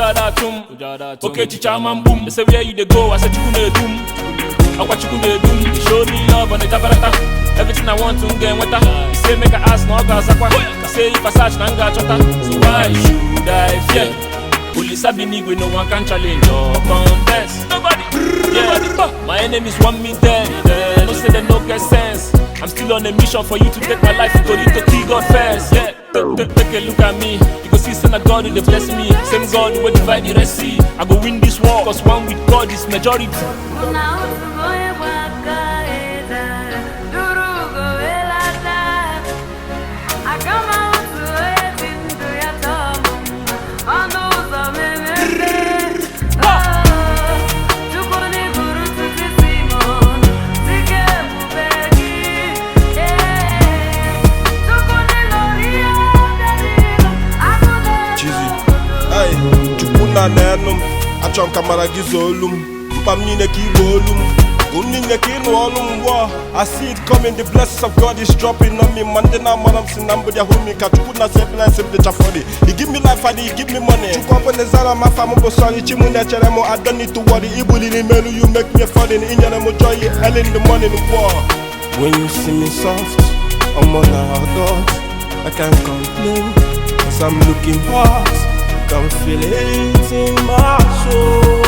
Ada achụ m. Oke echiche ama mgbu m. They say where you dey go, I say Chukwu na-edu m. Ọkwa Chukwu na-edu m. He show me love on the jabarata. Everything I want m ga-enweta. He say make I ask na ọ ga-azakwa. He say if I search na m ga-achọta. So why should I fear? Olisa bi n'igwe, no one can challenge or contest. Nobody. Yeah. My enemies want me dead. No say they no get sense. I'm still on a mission for you to take my life. You go need to kill God first. Yeah. Take a look at me. You go see son of God who dey bless me. Same God who divide the Red Sea. I go win this war. 'Cause one with God is majority. Na otu onye gba aka ede duru ugo welata aka ma otu onye ji ndụ ya tọọ m mma ọnụ ụzọ m emepe. Chukwu n'iburu tutu isi m ọnụ dike ebube gị. Ee, Chukwu n'ilori ihe bịara ilu agụ na-eto Chizzy. obodo. Hey, Chukwu na na-enu m, achọrọ m ka mara gị zuo olu m, mkpa m niile ka igwe olu m gụ m niile ka ịnụ ọnụ m wụọ. I see it coming, the blessings of God is dropping on me. Ma ndị na-amara m si na mbụ hụ me ka Chukwu na say bless m dịcha funny. He give me life and he give me money. Chukwu ọ bụ na zara m afa m bụ sorry, chi m na-echere m, I don't need to worry. Ibuliri m elu, you make me funny. Inyere m joy early in the morning wụọ. When you see me soft, I'm on a dot. I can't complain, 'cause I'm looking hot. Can feel it in my soul.